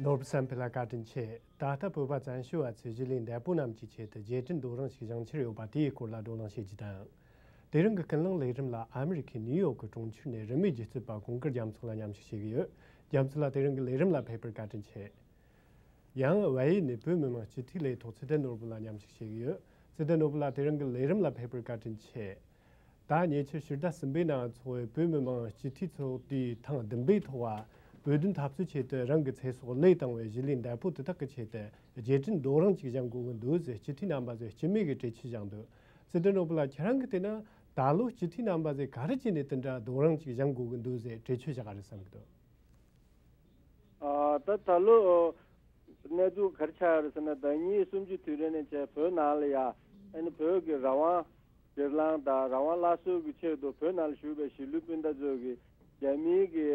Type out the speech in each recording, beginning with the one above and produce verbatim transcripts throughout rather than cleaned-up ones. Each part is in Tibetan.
ནོར་བུ་བསམ་འཕེལ་ལགས་བཀའ་དྲིན་ཆེ། ད་ལྟ་བོད་པ་བཙན་བྱོལ་བ་ཚོས་གཞིས་ལུས་འདས་པོ་རྣམས་ཀྱི་ཆེད་དུ་རྗེས་དྲན་རྡོ་རིང་ཞིག་བཞེངས་འཆར་ཡོད་པ་དེའི་སྐོར་ལ་བགྲོ་གླེང་བྱེད་རྒྱུ་དང་། དེ་རིང་གི་ཀུན་གླེང་ལས་རིམ་ལ་ཨ་མི་རི་ཁའི་ནིའུ་ཡོག་གི་གྲོང་ཁྱེར་ནས་རིན་མེད་སྒྱུ་རྩལ་པ་གོང་དཀར་རྒྱ་མཚོ་ལགས་མཉམ་ཞུགས་བྱེད་ཀྱི་ཡོད། རྒྱ་མཚོ་ལགས་དེ་རིང་གི་ལས་རིམ་ལ་ཕེབས་པར་བཀའ་དྲིན་ཆེ། ཡང་བལ་ཡུལ་ནས་བོད་མི་མང་སྤྱི་འཐུས་ལས་ཐོག་ཚེ་བརྟན་ནོར་བུ་ལགས་མཉམ་ཞུགས་བྱེད་ཀྱི་ཡོད། ཚེ་བརྟན་ནོར་བུ་ལགས་དེ་རིང་གི་ལས་རིམ་ལ་ཕེབས་པར་བཀའ་དྲིན་ཆེ། ད་ཉེ་ཆར་ཕྱི་ཟླ་གསུམ་པའི་ནང་འཚོགས་པའི་བོད་མི་མང་སྤྱི་འཐུས་ཚོགས་དུས་ཐེངས་བདུན་པའི་ཐོག་བ། བོད་དོན་འཐབ་རྩོད་ཆེད་དུ་རང་གི་ཚེ་སྲོག་བློས་བཏང་བའི་གཞིས་ལུས་འདས་པོ་དེ་དག་གི་ཆེད་དུ་རྗེས་དྲན་རྡོ་རིང་ཅིག་བཞེངས་དགོས་ཀྱི་འདུག་ཟེར་སྤྱི་འཐུས་རྣམ་པ་ཚོས་སྤྱི་མོས་ཀྱི་གྲོས་ཆོད་བཞེངས་འདུག། ཚེ་བརྟན་ནོར་བུ་ལགས་ཁྱེད་རང་གིས་བལྟས་ན་ད་ལོ་སྤྱི་འཐུས་རྣམ་པ་ཚོས་ག་རེ་བྱས་ནས་དེ་འདྲ་རྡོ་རིང་ཅིག་བཞེངས་དགོས་ཀྱི་འདུག་ཟེར་གྲོས་ཆོད་བཞག་ག་རེ་བསམ་གྱི་འདུག། ཨ། ད་ད་ལོ་གནས་ཚུལ་ག་རེ་ཆགས་ཡོད་རེད་ཟེར་ན། ཟླ་ཉིན་གསུམ་བཅུའི་དུས་རིང་ནས་བྱས་བོད་ནང་ལ་ཡ། ཨ་ནི་བོད་ཀྱི་རང་དབང་སྒེར་ལངས་དང་རང་དབང་སླར་གསོ་གི་ཆེད་དུ་བོད་ནང་ལ་བཞུགས་པའི་གཞིས་ལུས་སྤུན་ཟླ་ཚོས་ཀྱི་རྒྱ་མིའི་གི་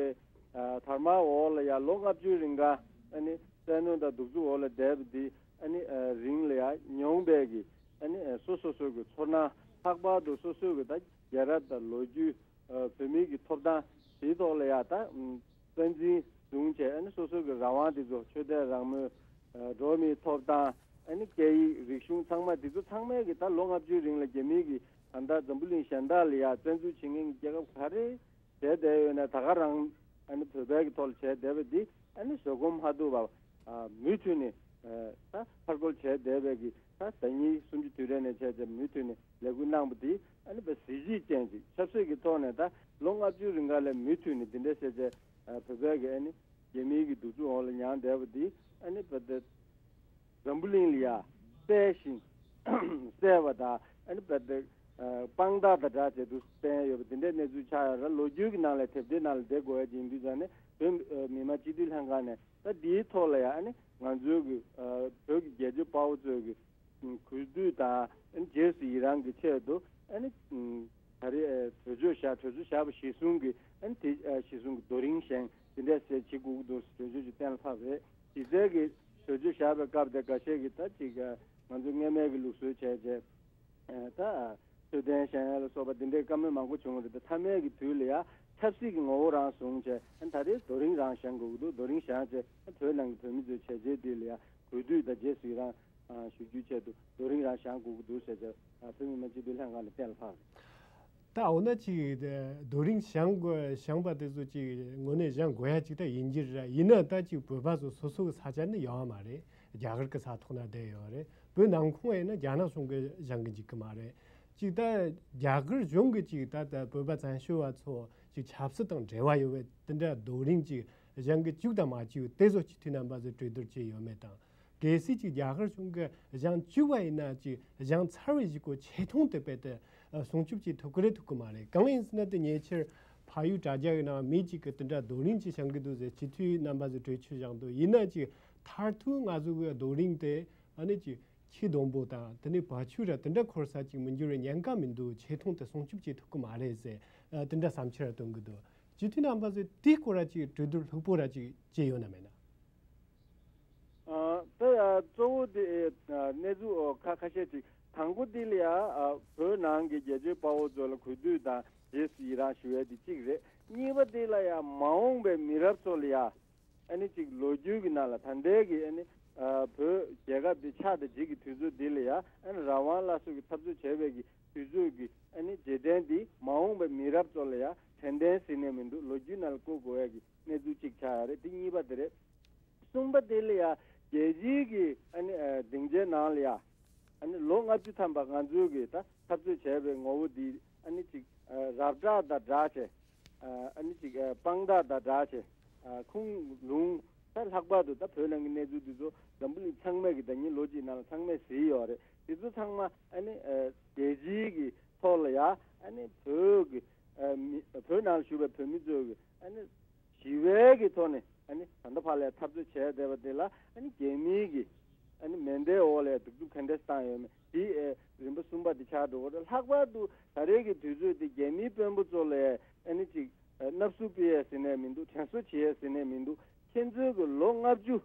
ཨ་དར་དམར་འོག་ལ་ཡ་ལོ་ལྔ་བཅུའི་རིང་ག་ཨ་ནི་བཙན་གནོན་དང་གདུག་རྩུབ་འོག་ལ་བསྡད་པ་འདི་ཨ་ནི་ཨ་རིང་ལ་ཡ་མྱོང་བའི་གི་ཨ་ནི་ཨ་སོ་སོ་སོ་གི་ཚོར་སྣང་། ལྷག་པར་དུ་སོ་སོ་གི་ད་རྒྱལ་རབས་དང་ལོ་རྒྱུས། ཨ་བོད་མིའི་གི་ཐོབ་ཐང་དེའི་ཐོག་ལ་ཡ་ད་ཨམ་བསྟན་འཛིན་བཟུང་བྱས། ཨ་ནི་སོ་སོ་གི་རང་དབང་དེ་ཚོ། ཆོས་དད་རང་མོས། ཨ་འགྲོ་བ་མིའི་ཐོབ་ཐང་། ཨ་ནི་སྐད་ཡིག་རིག་གཞུང་ཚང་མ་དེ་ཚོ་ཚང་མས་གི་ད་ལོ་ལྔ་བཅུའི་རིང་ལ་རྒྱ་མིའི་གི་ད་ལྟ་འཛམ་བུ་གླིང་གཞན་དག་ལ་ཡ་བཙན་འཛུལ་བྱེད་མཁན་གྱི་རྒྱལ་ཁབ་ག་རེ་བྱས་བསྡད་ཡོད་ན། ད་ག་རང་ཨ་ནི་བོད་པའི་གི་ཐོག་ལ་བྱས་བསྡད་པ་འདི་ཨ་ནི་བཟོད་སྒོམ་མ་ཐུབ་པ། ཨ་མུ་མཐུད་ནས་ཨ་ད་ཕར་རྒོལ་བྱས་བསྡད་པའི་གི་ད་ཟླ་ཉིན་སུམ་ཅུ་དུས་རེ་ནས་བྱས་བྱས་མུ་མཐུད་ནས་ལས་འགུལ་གནང་པ་འདི་ཨ་ནི་བ་གཟི་བརྗིད་ཅན་ཅིག་ཆབ་སྲིད་ཀྱི་ཐོག་ནས་ད་ལོ་ལྔ་བཅུའི་རིང་ག་ལ་མུ་མཐུད་ནས་འདི་འདྲ་བྱས་བྱས་ཨ་བོད་པའི་གི་ཨ་ནི་རྒྱ་མིའི་གི་གདུག་རྩུབ་འོག་ལ་མྱངས་བསྡད་པ་འདི་ཨ་ནི་བ་ད་འཛམ་བུ་གླིང་ལ་ཡ་གསལ་ཞིང་གསལ་བ་དང་། ཨ་ནི་བ་ད་ཨ་དཔང་རྟགས་དང་སྦྲགས་བྱས་འདུག་བསྟན་ཡོད་པ་འདི་འདྲའི་གནས་ཚུལ་ཆགས་ཡོད་ར། ལོ་རྒྱུས་ཀྱི་ནང་ལ་དེབ་ཐེར་ནང་ལ་བསྡད་དགོས་ཡ་ཅིག་ཡིན་དུས་ཙང་ནས་བོད་ཨ་མི་མང་སྤྱི་འཐུས་ལྷན་ཁང་ནས་ད་འདིའི་ཐོག་ལ་ཡ་ཨ་ནི་ང་ཚོའི་གི་ཨ་བོད་ཀྱི་རྒྱལ་གཅེས་དཔའ་བོ་ཚོའི་གི་གུས་འདུད་དང་། ཨ་ནི་རྗེས་སུ་ཡི་རང་གི་ཆེད་དུ་ཨ་ནི་ཨ་ད་རེས་ཨ་གྲོས་ཆོད་བཞག་གྲོས་ཆོད་བཞག་པ་གཞིར་བཟུང་གི་ཨ་ནི་དེ་ཨ་གཞིར་བཟུང་གི་རྡོ་རིང་བཞེངས་འདི་འདྲ་བྱེད་བྱེད་དགོས་ཀྱི་འདུག་གྲོས་ཆོད་ཅིག་གཏན་ལ་ཕབ་རེད། གཞི་རྩའི་གི་གྲོས་ཆོད་བཞག་པའི་སྐབས་དེ་འགའ་ཤས་ཀྱིས་ད་ཅིག་ཨ་ང་ཚོ་སྔོན་མའི་གི་ལུགས་སྲོལ་བྱས་བྱས། ཨ་ད་མཆོད་རྟེན་བཞེངས་ཡ་ལ་སོགས་པ་འདི་འདྲའི་བཀའ་མོལ་མང་པོ་བྱུང་བ་རེད། ད་མཐའ་མའི་གི་དུས་ལ་ཡ་ཆབ་སྲིད་ཀྱི་ངོ་བོ་རང་བཟུང་བྱས། ཨ་ད་རེས་རྡོ་རིང་རང་བཞེངས་དགོས་ཀྱི་འདུག་རྡོ་རིང་བཞེངས་བྱས་ཨ་བོད་ནང་གི་བོད་མི་ཚོའི་བྱས་རྗེས་འདི་ལ་ཡ་གུས་འདུད་དང་རྗེས་སུ་ཡི་རང་ཨ་ཞུ་རྒྱུའི་ཆེད་དུ་རྡོ་རིང་རང་བཞེངས་དགོས་ཀྱི་འདུག་ཟེར་བྱས་ཨ་བོད་མི་མང་སྤྱི་འཐུས་ལྷན་ཁང་ནས་གཏན་ལ་ཕབ་རེད། ད་འོ་ན་ཅིག་རྡོ་རིང་བཞེངས་དགོས་བཞེངས་པ་དེ་ཚོ་ཅིག་དངོས་གནས་བཞེངས་དགོས་ཡ་ཅིག་ད་ཡིན་གྱི་རེད། ཡིན་ན་ད་ཅིག་བོད་པ་ཚོ་སོ་སོ་གི་ས་ཆ་ནས་ཡོང་བ་མ་རེད། རྒྱ་གར་གི་ས་ཐོག་ན་བསྡད་ཡོད་རེད། བོད་ནང་ཁོངས་ཡིན་ན་རྒྱ་ནག་གཞུང་གིས་བཞེངས་གི་འཇུག་གི་མ་རེད། ཅིག་ད་རྒྱ་གར་གཞུང་གིས་ཅིག་ད་ད་བོད་པ་བཙན་བྱོལ་བ་ཚོ་ཅིག་ཆབ་སྲིད་དང་འབྲེལ་བ་ཡོད་པའི་དེ་འདྲ་རྡོ་རིང་ཅིག་བཞེངས་གི་བཅུག་དང་མ་བཅུག་དེ་ཚོ་སྤྱི་འཐུས་རྣམ་པ་ཚོས་གྲོས་བསྡུར་བྱས་ཡོད་མེད་དང་། གལ་སྲིད་ཅིག་རྒྱ་གར་གཞུང་གིས་བཞེངས་བཅུག་པ་ཡིན་ན་ཅིག་བཞེངས་ཚར་བའི་གཞུག་གུ་ཆེ་མཐོང་དེ་རྦད་དེ་ཨ་སྲུང་སྐྱོབ་བྱེད་ཐུབ་ཀྱི་རེད་ཐུབ་ཀྱི་མ་རེད། གང་ཡིན་ཟེར་ན་དེ་ཉེ་ཆར་ཕ་ཡུལ་དྲ་རྒྱ་ཡི་ནང་མི་གཅིག་གིས་དེ་འདྲ་རྡོ་རིང་ཅིག་བཞེངས་གི་འདུག་ཟེར་སྤྱི་འཐུས་རྣམ་པ་ཚོས་གྲོས་ཆོད་བཞག་འདུག་ཡིན་ན་ཅིག་མཐར་ཐུག་ང་ཚོ་གི་རྡོ་རིང་དེ་ཨ་ནི་ཅིག་ཁྱི་སྡོང་པོ་དང་དེ་ནས་བ་ཕྱུགས་ར་དེ་འདྲ་འཁོར་ས་ཅིག་མི་འགྱུར་བའི་ཉེན་ཁ་མི་འདུག་ཆེ་མཐོང་དེ་སྲུང་སྐྱོབ་བྱེད་ཐུབ་ཀྱི་མ་རེད་ཟེར་ཨ་དེ་འདྲ་བསམ་འཆར་བཏོན་གི་འདུག་སྤྱི་འཐུས་རྣམ་པ་ཚོས་དེའི་སྐོར་ར་ཅིག་གྲོས་བསྡུར་ལྷུག་པོ་ར་ཅིག་བྱས་ཡོད་ན་མེད་ན། ཨ་ད་ཡ་གཙོ་བོ་དེ་ཨ་གནས་ཚུལ་ཨོ་ཁ་ཁ་ཤས་ཅིག་དང་པོ་དེ་ལ་ཡ་ཨ་བོད་ནང་གི་རྒྱལ་གཅེས་དཔའ་བོ་ཚོ་ལ་གུས་འདུད་དང་རྗེས་སུ་ཡི་རང་ཞུ་ཡས་དེ་གཅིག་རེད། གཉིས་པ་དེ་ལ་ཡ་མ་འོངས་པའི་མི་རབས་ཚོ་ལ་ཡ་ཨ་ནི་ཅིག་ལོ་རྒྱུས་ཀྱི་ནང་ལ་ད་ལྟའི་གི་ཨ་ནི་ཨ་བོད་རྒྱལ་ཁབ་དེ་ཆགས་དང་འཇིག་གི་དུས་ཚོད་འདི་ལ་ཡ་ཨ་ནི་རང་དབང་སླར་གསོ་གི་འཐབ་རྩོད་བྱས་པའི་གི་དུས་ཚོད་ཀྱི་ཨ་ནི་རྗེས་དྲན་འདི་མ་འོངས་པའི་མི་རབས་ཚོ་ལ་ཡ་དྲན་རྟེན་ཟེར་ནས་མི་འདུག་ལོ་རྒྱུས་ནང་ལ་བཀོད་དགོས་ཡ་གི་གནས་ཚུལ་གཅིག་ཆགས་ཡ་རེད། དེ་གཉིས་པ་དེ་རེད། གསུམ་པ་དེ་ལ་ཡ་རྒྱལ་སྤྱིའི་གི་ཨ་ནི་ཨ་སྡིངས་ཆའི་ནང་ལ་ཡ་ཨ་ནི་ལོ་ལྔ་བཅུ་ཐམ་པ་ང་ཚོའི་གི་ད་འཐབ་རྩོད་བྱས་པའི་ངོ་བོ་འདི་ཨ་ནི་ཅིག་ཨ་རབ་བསྒྲགས་དང་སྦྲགས་བྱས། ཨ་ནི་ཅིག་ཨ་དཔང་རྟགས་དང་སྦྲགས་བྱས། ཨ་ཁུངས་ལུང་ད་ལྷག་པར་དུ་ད་བོད་ནང་གི་གནས་ཚུལ་འདི་ཚོ་འཛམ་བུ་གླིང་ཚང་མས་གི་ད་ཉིན་ལོ་གཅིག་ནང་ལ་ཚང་མས་གཟིགས་ཡོད་རེད། དེ་ཚོ་ཚང་མ་ཨ་ནི་ཨ་རྒྱལ་སྤྱིའི་གི་ཐོག་ལ་ཡ་ཨ་ནི་བོད་གི་ཨ་མི་བོད་ནང་ལ་བཞུགས་པའི་བོད་མི་ཚོ་གི་ཨ་ནི་ཞི་བའི་གི་ཐོག་ནས་ཨ་ནི་ད་ལྟ་ཕར་ལ་འཐབ་རྩོད་བྱས་བསྡད་པ་དེ་ལ་ཨ་ནི་རྒྱ་མིའི་གི་ཨ་ནི་མེ་མདའི་འོག་ལ་གདུག་རྩུབ་ག་འདྲས་བཏང་ཡོད་མེད་དེ་ཨེ་རིམ་པ་གསུམ་པ་དེ་ཆགས་འགྲོ་གི་རེད། ལྷག་པར་དུ་ད་རེས་ཀྱི་དུས་ཚོད་དེ་རྒྱ་མིའི་དཔོན་པོ་ཚོ་ལ་ཨ་ནི་ཅིག་ཨེ་མནའ་བསུ་སྤེལ་ཡས་ཟེར་ནས་མི་འདུག་དྲན་གསོ་བྱེད་ཡས་ཟེར་ནས་མི་འདུག་ཁྱེད་ཚོའི་གི་ལོ་ལྔ་བཅུ་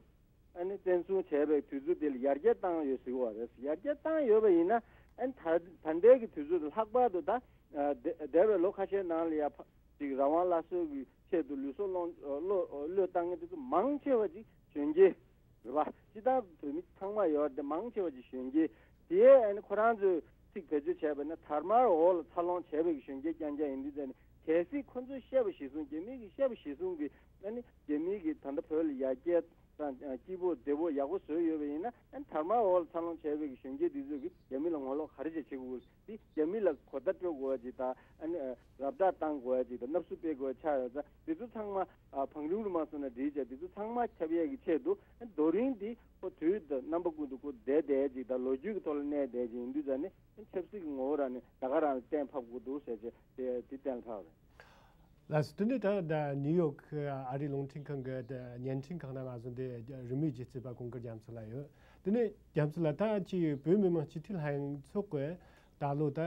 ཨ་ནི་བཙན་བཟུང་བྱས་པའི་དུས་ཚོད་དེ་ལ་ཡར་རྒྱས་བཏང་ཡོད་ཟེར་བ་རེད། ཡར་རྒྱས་བཏང་ཡོད་པ་ཡིན་ན་ཨ་ནི་ད་ད་ལྟའི་གི་དུས་ཚོད་དེ་ལྷག་པར་དུ་ད་ཨ་འདས་འདས་པའི་ལོ་ཁ་ཤས་ནང་ལ་ཡ་ཕ་ཅིག་རང་དབང་སླར་གསོ་གི་ ཆེད་དུ་ལུས་སྲོག་བློས་བློས་བཏང་མཁན་དེ་ཚོ་མང་ཆེ་བ་ཅིག་གཞོན་སྐྱེས་རེད་པ། སྤྱིར་བཏང་བོད་མི་ཚང་མ་ཡོད་དེ་མང་ཆེ་བ་ཅིག་གཞོན་སྐྱེས། དེའི་ཨ་ནི་ཁོ་རང་ཚོས་ཚིག་བེད་སྤྱོད་བྱས་པ་ན་དར་དམར་འོག་ལ་འཚར་ལོངས་བྱས་པའི་གཞོན་སྐྱེས་རྐྱང་རྐྱང་ཡིན་དུས་ཙང་ནི། གལ་སྲིད་ཁོ་ཚོས་བཤད་པ་གཞིར་བཟུང་རྒྱ་མི་གིས་བཤད་པ་གཞིར་བཟུང་གིས་ཨ་ནི་རྒྱ་མི་གིས་ད་ལྟ་བོད་ལ་ཡར་རྒྱས་དང་སྐྱིད་པོ་བདེ་པོ་ཡག་པོ་བཟོས་ཡོད་པ་ཡིན་ན། ཨ་ནི་དར་དམར་འོག་ལ་འཚར་ལོངས་བྱས་པའི་གཞོན་སྐྱེས་འདི་ཚོས་ཀྱིས་རྒྱ་མི་ལ་ངོ་ལོག་ག་རེ་བྱས་བྱེད་དགོས་ཀྱི་རེད། འདི་རྒྱ་མི་ལ་གོ་བརྡ་སྤྲོད་དགོས་པ་ཅིག་དང་། ཨ་ནི་རབ་བསྒྲགས་བཏང་དགོས་པ་ཅིག་དང་། བསླབ་གསོ་སྤེལ་དགོས་པ་ཆགས་ཡོད་ཙང་། འདི་ཚོ་ཚང་མ་ཨ་བང་རིམ་རུ་མ་སོང་ན་འགྲིག་ཅིང་། འདི་ཚོ་ཚང་མ་ཁྱབ་ཡས་ཀྱི་ཆེད་དུ། ཨ་ནི་རྡོ་རིང་འདི་ཁོ་དུས་དང་རྣམ་པ་ཀུན་ཏུ་ཁོ་བསྡད་བསྡད་ཅིག་དང་། ལོ་རྒྱུས་ཀྱི་ཐོག་ལ་གནས་བསྡད་ཅིག་ཡིན་དུས་ཙང་ནི། ཨ་ནི་ཆབ་སྲིད་ཀྱི་ངོ་བོ་རང་ནས་ད་ག་རང་ལ་གཏན་ཕབ་དགོས་འདུག་ཟེར་བྱས་དེ་དེ་གཏན་ལ་ཕབ་རེད། ལགས་སོ། དེ་ནས་ད་ད་ནིའུ་ཡོག་གི་ཨ་རིའི་རླུང་འཕྲིན་ཁང་གི་ད་བརྙན་འཕྲིན་ཁང་ནང་ང་སོང་སྟེ་རིན་མེད་སྒྱུ་རྩལ་པ་ཀུན་དགའ་རྒྱ་མཚོ་ལགས་ཡོད། དེ་ནས་རྒྱ་མཚོ་ལགས། ད་ཅིག་བོད་མི་མང་སྤྱི་འཐུས་ལྷན་ཚོགས་ཀྱིས་ད་ལོ་ད་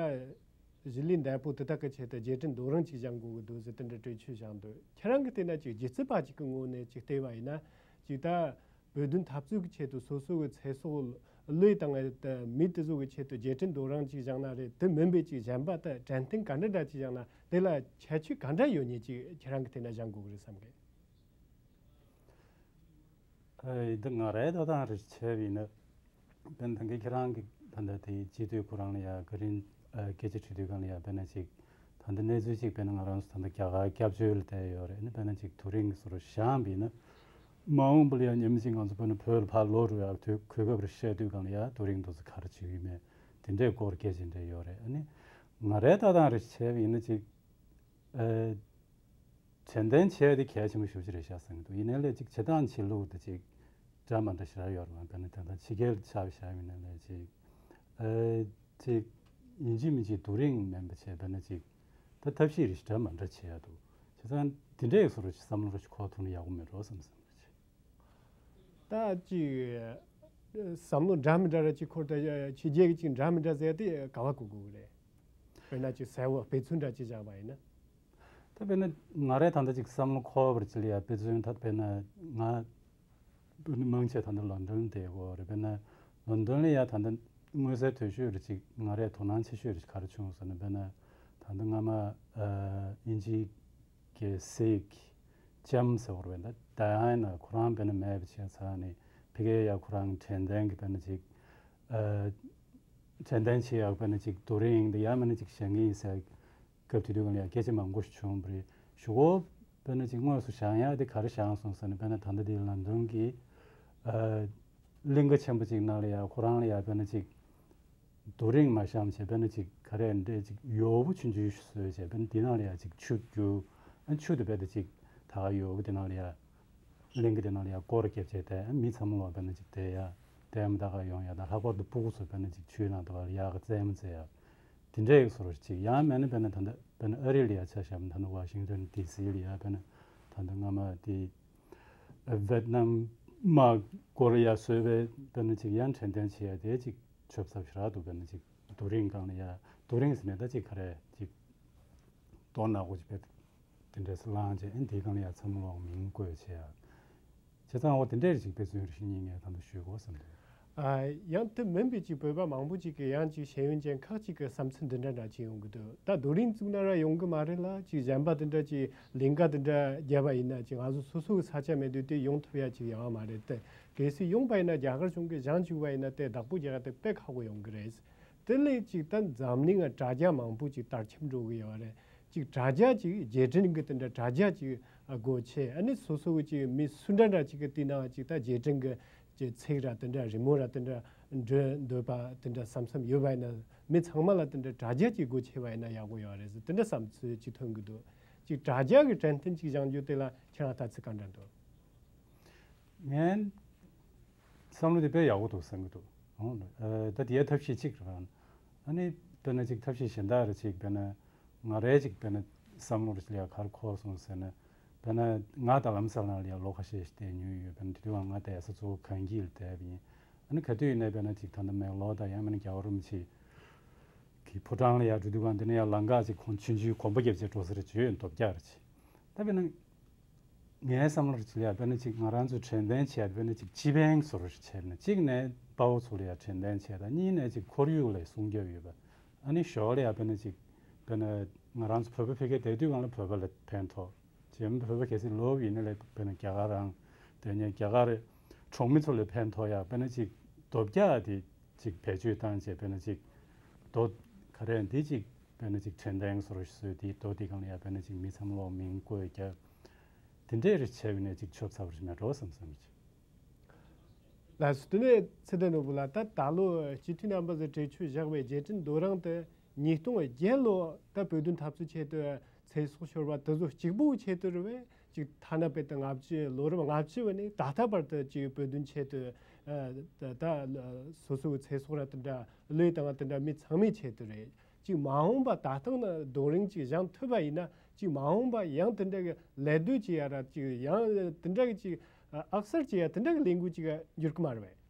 གཞིས་ལུས་འདས་པོ་དེ་དག་གི་ཆེད་དུ་རྗེས་དྲན་རྡོ་རིང་ཅིག་བཞེངས་དགོས་ཀྱི་འདུག་ཟེར་དེ་འདྲ་གྲོས་ཆོད་བཞེངས་འདུག་ཁྱེད་རང་གིས་བལྟས་ན་ཅིག་སྒྱུ་རྩལ་པ་ཅིག་གི་ངོས་ནས་ཅིག་བལྟས་པ་ཡིན་ན། ཅིག་ད་བོད་དོན་འཐབ་རྩོད་ཀྱི་ཆེད་དུ་སོ་སོ་གི་ཚེ་སྲོག་བློས་བཏང་བའི་མི་དེ་ཚོ་གི་ཆེད་དུ་རྗེས་དྲན་རྡོ་རིང་ཅིག་བཞེངས་ན་རེད། དེ་མིན་པའི་ཅིག་གཞན་པ་ད་དྲན་རྟེན་ག་འདྲ་འདྲ་ཅིག་བཞེངས་ན་དེ་ལ་ཁྱད་ཆོས་ག་འདྲ་ཡོད་མཁན་ཅིག་ཁྱེད་རང་གིས་བལྟས་ན་བཞེངས་དགོས་ཀྱི་རེད་བསམ་གི། ཨ། འདི་ང་རའི་ལྟ་སྟངས་རེ་བྱས་པ་ཡིན་ན། དཔེར་ན་ད་གིན་ཁྱེད་རང་གིས་ད་ལྟ་དེ་སྤྱི་འཐུས་ཁོ་རང་ལ་ཡ་ག་རེ་སྐད་ཆ་དྲིས་དུས་སྒང་ལ་ཡ། དཔེར་ན་ཅིག་ད་ལྟ་གནས་ཚུལ་ཅིག་དཔེར་ན་ང་རང་ཚོ་ད་ལྟ་རྒྱ་གར་སྐྱབས་བཅོལ་ལ་བསྡད་ཡོད་རེད། ཨ་ནི་དཔེར་ན་ཅིག་རྡོ་རིང་བཟོ་འདྲ་བཞེངས་པ་ཡིན་ན། མ་འོངས་པ་ལ་ཡ་ཉིན་མ་ཅིག་ང་ཚོ་དཔེར་ན་བོད་ལ་ཕར་ལོག་འགྲོ་ཡག་དུས་གོ་སྐབས་རེ་བཤད་དུས་སྒང་ལ་ཡ་རྡོ་རིང་དེ་ཚོ་ག་རེ་བྱེད་ཀྱི་ཡོད་མེད་དེ་འདྲའི་སྐོར་སྐད་ཆ་འདྲ་ཡོད་རེད། ཨ་ནི་ང་རའི་ལྟ་སྟངས་རེ་བྱས་པ་ཡིན་ན་ཅིག་ཨ། དྲན་རྟེན་བྱེད་ཡ་དེ་གལ་ཆེན་པོ་ཞེ་པོ་ཅིག་རེད་ཤག་བསམ་གྱི་འདུག་ཡིན་ནའི་ལས་ཅིག་བྱེད་སྟངས་བྱེད་ལུགས་དེ་ཅིག་འདྲ་མི་འདྲ་ཞེ་དྲག་ཡོད་རེད་པ། དཔེར་ན་དེ་དང་ཕྱི་རྒྱལ་ཆ་བཞག་ཡིན་ནའི་ལས་ཅིག་ཨ། ཅིག་ཡིན་གཅིག་མིན་གཅིག་རྡོ་རིང་མིན་པ་བྱས། དཔེར་ན་ཅིག་ད་ཐབས་ཤེས་རེ་ཞིག་འདྲ་མི་འདྲ་བྱེད་ཡ་འདུག་བྱས་ཙང་དེ་འདྲའི་བཟོ་འདྲ་ཞིག་བསམ་བློ་རེ་ཞིག་འཁོར་ཐུབ་ན་ཡག་པོ་མེད་འགྲོ་བསམ་བསམ་རེ་ཅིག་ད་ཅིག་བསམ་བློ་འདྲ་མི་འདྲ་ར་ཅིག་འཁོར། ད་ཕྱི་རྒྱལ་གྱི་ཅིག་འདྲ་མི་འདྲ་ཟེར་དེ་ག་བ་གོ་དགོས་ཀྱི་རེད། དཔེར་ན་ཅིག་གསལ་བོ་དཔེ་མཚོན་འདྲ་ཅིག་བཞག་པ་ཡིན་ན། ད་དཔེར་ན་ང་རའི་ད་ལྟ་ཅིག་བསམ་བློ་འཁོར་བ་ཅིག་ལ་ཡ་དཔེ་མཚོན། ད་དཔེར་ན་ང་དཔེར་ན་མང་ཆེ་ད་ལྟ་ལོན་ཌོན་བསྡད་ཡོད་རེད། དཔེར་ན་ལོན་ཌོན་ལ་ཡ་ད་ལྟ་མངོན་གསལ་དོད་ཤོས་རེ་ཅིག་ང་རའི་དོ་སྣང་ཆེ་ཤོས་རེ་ཅིག་ག་རེ་བྱུང་ཟེར་ན། དཔེར་ན་ད་ལྟ་སྔ་མ་ཨ་དབྱིན་ཇི་གི་སིག་ལྕམ་ཟེར་བ་རེད་པ། ད་ཌའི་ཨ་ན་ཁོ་རང་དཔེར་ན་མེད་པ་བྱས་ཙང་ནི་ཕ་གིར་ཡ་ཁོ་རང་དྲན་རྟེན་གྱི་དཔེར་ན་ཅིག་ཨ་དྲན་རྟེན་བྱེད་ཡག་དཔེར་ན་ཅིག་རྡོ་རིང་འདི་ཡང་མིན་ན་ཅིག་བཞེངས་ཀྱི་ཡིན་ཟེར་སྐབས་དེ་དུས་སྒང་ལ་ཡ་སྐད་ཆ་མང་པོ་ཞིག་བྱུང་བ་རེད། གཞུག་གུ་དཔེར་ན་ཅིག་དངོས་སུ་བཞེངས་ཡག་དེ་ག་རེ་བཞེངས་སོང་ཟེར་ན། དཔེར་ན་ད་ལྟ་འདི་ལོན་ཌོན་གྱི་ཨ་གླིང་ག་ཆེན་པོ་ཅིག་ནང་ལ་ཡ་ཁོ་རང་ལ་ཡ་དཔེར་ན་ཅིག་རྡོ་རིང་མ་བཞེངས་བྱས། དཔེར་ན་ཅིག་ག་རེ་འདྲ་ཅིག་ཡོལ་བ་ཆུང་ཆུང་ཞིག་བཟོས་བྱས། དཔེར་ན་འདི་ནང་ལ་ཡ་ཅིག་ཆུ་རྒྱུག་ཨ་ཆུ་དེ་དཔེ་དེ་ཅིག་ད་ག་ཡོལ་བ་དེ་ནང་ལ་ཡ་གླིང་ག་དེ་ནང་ལ་ཡ་སྐོར་རྒྱབ་བྱས། དེ་མི་ཚང་མ་ལོག་དཔེར་ན་ཅིག་དེ་ཡ་ལྟད་མོ་ལྟ་ག་ཡོང་ཡ་དང་། ལྷག་པར་དུ་སྤུ་གུ་ཚོ་དཔེར་ན་ཅིག་ཆུའི་ནང་དུ་བར་ཡག་ག་རྩེད་མོ་རྩེ་ཡ་དེ་འདྲའི་བཟོ་འདྲ་ཅིག་ཡང་མིན་ན་དཔེར་ན་ད་ལྟ་དཔེར་ན་ཨ་རི་ལ་ཡ་ཆ་བཞག་ན། ད་ལྟ་ཝ་ཤིང་ཊོན་ཌི་སི་ལ་ཡ་དཔེར་ན་ད་ལྟ་སྔ་མ་དེ་ཝེ་ཏི་ནམ་དམག་སྐོར་ལ་ཡ་བཟོས་པའི་དཔེར་ན་ཅིག་ཡང་དྲན་རྟེན་བྱེད་ཡ་དེ་ཅིག་ཆོབ་ཚབ་ཞེ་དྲག་འདུག་དཔེར་ན་ཅིག་རྡོ་རིང་སྒང་ལ་ཡ། རྡོ་རིང་ཟེར་ནས་ད་ཅིག་ག་རེ་ཅིག་རྡོ་ནག་པོ་ཅིག་དཔེ་དེ་འདྲས་བསླངས་བྱས། ཨ་འདིའི་སྒང་ལ་ཡ་ཚང་མ་ལོག་མིང་བཀོད་བྱས་ཡ། བྱས་ཙང་འོ་དེ་འདྲས་ཅིག་དཔེ་མཚོན་རེ་ཞིག་སྙིང་ནས་ད་དུང་ཞུ་དགོས་བསམ་འདུག་ཨ། ཡང་དེ་མིན་པའི་ཅིག་བོད་པ་མང་པོ་ཅིག་གིས་ཡང་ཅིག་ཤེས་ཡོན་ཅན་ཁག་ཅིག་གི་བསམ་ཚུལ་འདི་འདྲ་འདྲ་ཅིག་ཡོང་གི་འདུག་ད་རྡོ་རིང་བཙུགས་ན་ར་ཡོང་གི་མ་རེད་ལ། ཅིག་གཞན་པ་དེ་འདྲ་ཅིག་གླིང་ག་དེ་འདྲ་བརྒྱབ་པ་ཡིན་ན་ཅིག་ང་ཚོ་སོ་སོ་གི་ས་ཆ་མེད་དུས་དེ་ཡོང་ཐུབ་ཡ་ཅིག་ཡོང་བ་མ་རེད་དེ། གལ་སྲིད་ཡོང་པ་ཡིན་ན་རྒྱ་གར་གཞུང་གིས་བཞེངས་བཅུག་པ་ཡིན་ན་དེ་བདག་པོ་རྒྱག་ཡ་དེ་དཔེ་ཁག་པོ་ཡོང་གི་རེད། དེ་ལས་ཅིག་ད་འཛམ་གླིང་ང་དྲ་རྒྱ་མང་པོ་ཅིག་དར་ཁྱབ་འགྲོ་གི་ཡོད་རེད། ཅིག་དྲ་རྒྱ་ཅིག་རྗེས་དྲན་གི་དེ་འདྲ་དྲ་རྒྱ་ཅིག་སྒོ་ཕྱེ། ཨ་ནི་སོ་སོ་གི་ཅིག་མི་སུ་འདྲ་འདྲ་ཅིག་གི་དེ་ནང་ཅིག་ད་རྗེས་དྲན་གི་ཅིག་ཚིག་ར་དེ་འདྲ་རི་མོ་ར་དེ་འདྲ་འབྲི་འདོད་པ་དེ་འདྲ་བསམ་བསམ་ཡོད་པ་ཡིན་ན། མི་ཚང་མ་ལ་དེ་འདྲ་དྲ་རྒྱ་ཅིག་སྒོ་ཕྱེ་བ་ཡིན་ན་ཡག་པོ་ཡོད་རེད་ཟེར་དེ་འདྲ་བསམ་ཚུལ་ཅིག་ཐོན་གི་འདུག་ཅིག་དྲ་རྒྱ་གི་དྲན་རྟེན་ཅིག་བཞེངས་རྒྱུ་དེ་ལ་ཁྱེད་རང་ལྟ་ཚུལ་ག་འདྲ་འདུག་ངའི་བསམ་བློ་དེ་དཔེ་ཡག་པོ་འདུག་བསམ་གྱི་འདུག་ཨོ། ཨ། ད་དེའི་ཐབས་ཤེས་གཅིག་རེད། ཨ་ནི་དཔེར་ན་ཅིག་ཐབས་ཤེས་གཞན་དག་རེ་ཅིག་དཔེར་ན་ང་རའི་ཅིག་དཔེར་ན་བསམ་བློ་རེ་ཅིག་ལ་ཡ་ག་རེ་འཁོར་སོང་ཟེར་ན། དཔེར་ན་ང་ད་ལམ་སང་ལ་ཡ་ལོ་ཁ་ཤས་ཤིག་བསྡད་མྱོང་ཡོད། དཔེར་ན་དེ་དུས་ང་བསྡད་ས་གཙོ་བོ་གངས་སྐྱིད་ལ་བསྡད་པ་ཡིན། ཨ་ནི་ག་དུས་ཡིན་ནའི་དཔེར་ན་ཅིག་ད་ལྟ་མེག་ལོར་དང་ཡང་མིན་ན་རྒྱལ་བ་རིན་པོ་ཆེ་གི་ཕོ་བྲང་ལ་ཡ་འགྲོ་དུས་སྒང་དེ་ནས་ཡ་ལམ་ཁ་ཅིག་ཁོང་ཆུང་ཆུང་གོམ་པ་བརྒྱབ་བྱས་འགྲོ་ས་རེ་ཅིག་ཡོད། འདོགས་རྒྱག་རེ་ཅིག་ད་དཔེར་ན། ངའི་བསམ་བློ་རེ་ཅིག་ལ་ཡ་དཔེར་ན་ཅིག་ང་རང་ཚོ་དྲན་རྟེན་བྱས་དཔེར་ན་ཅིག་སྤྱི་ཕན་བཟོ་འདྲ་ཅིག་བྱས་ན། གཅིག་ནས་དཔའ་བོ་ཚོ་ལ་ཡ་དྲན་རྟེན་བྱས་དང་། གཉིས་ནས་ཅིག་ཁོར་ཡུག་ལ་སྲུང་སྐྱོབ་ཡོད་པ། ཨ་ནི་ཞོར་ལ་ཡ་དཔེར་ན་ཅིག་དཔེར་ན་ང་རང་ཚོ་བོད་པ་ཕ་གིར་བསྡད་དུས་སྒང་ལ་བོད་པ་ལ་ཕན་ཐོགས། རྗེས་མ་བོད་པ་གལ་སྲིད་ལོག་ཡིན་ན་ལས་དཔེར་ན་རྒྱ་གར་རང་དེ་ནས་རྒྱ་གར་གྲོང་མི་ཚོ་ལ་ཕན་ཐོགས་ཡག་དཔེར་ན་ཅིག་རྡོ་བརྒྱ་དེ་ཅིག་བེད་སྤྱོད་བཏང་བྱས་དཔེར་ན་ཅིག་རྡོ་ག་རེ་འདི་ཅིག་དཔེར་ན་ཅིག་དྲན་རྟེན་བཟོ་འདྲ་ཞིག་བཟོས་དེ་རྡོ་དེ་སྒང་ལ་ཡ་དཔེར་ན་ཅིག་མི་ཚང་མ་ལོག་མིང་བཀོད་རྒྱབ་དེ་འདྲས་རེ་བྱས་པ་ཡིན་ན་ཅིག་ཆོབ་ཚ་པོ་རེད་མེད་འགྲོ་བསམ་བསམ་གྱི། ལགས་སོ། དེ་ནས་ཚེ་བརྟན་ནོར་བུ་ལགས། ད་ད་ལོ་སྤྱི་འཐུས་རྣམ་པ་ཚོས་གྲོས་ཆོད་བཞག་པའི་རྒྱལ་ཕྲན་རྡོ་རིང་དེ་ཉིས་སྟོང་བརྒྱད་ལོ་ད་བོད་དོན་འཐབ་རྩོད་ཆེད་དུ་ཚེ་སྲོག་ཤོར་བ་དེ་ཚོ་གཅིག་པུའི་ཆེད་དུ་རེད་བས། གཅིག་ཐ་ན་དཔེ་ད་ལྔ་བཅུ་ལོ་རབས་ལྔ་བཅུ་བ་ནས་ད་ལྟ་བར་དུ་གཅིག་བོད་དོན་ཆེད་དུ་ཨ་ད་ད་སོ་སོའི་ཚེ་སྲོག་ར་དེ་འདྲ་བློས་བཏང་བ་དེ་འདྲ་མི་ཚང་མའི་ཆེད་དུ་རེད། ཅིག་མ་འོངས་པ་ད་ལྟ་ན་རྡོ་རིང་ཅིག་བཞེངས་ཐུབ་པ་ཡིན་ན་ཅིག་མ་འོངས་པ་ཡང་དེ་འདྲ་གི་ལད་ཟློས་ཅིག་ཡ་ར་ཅིག་ཡང་དེ་འདྲ་གི་ཅིག་ཨ་ཨག་སར་ཅིག་ཡ་དེ་འདྲ་གི་ལས་འགུལ་ཅིག་འགྱུར་གི་མ་རེད་བས།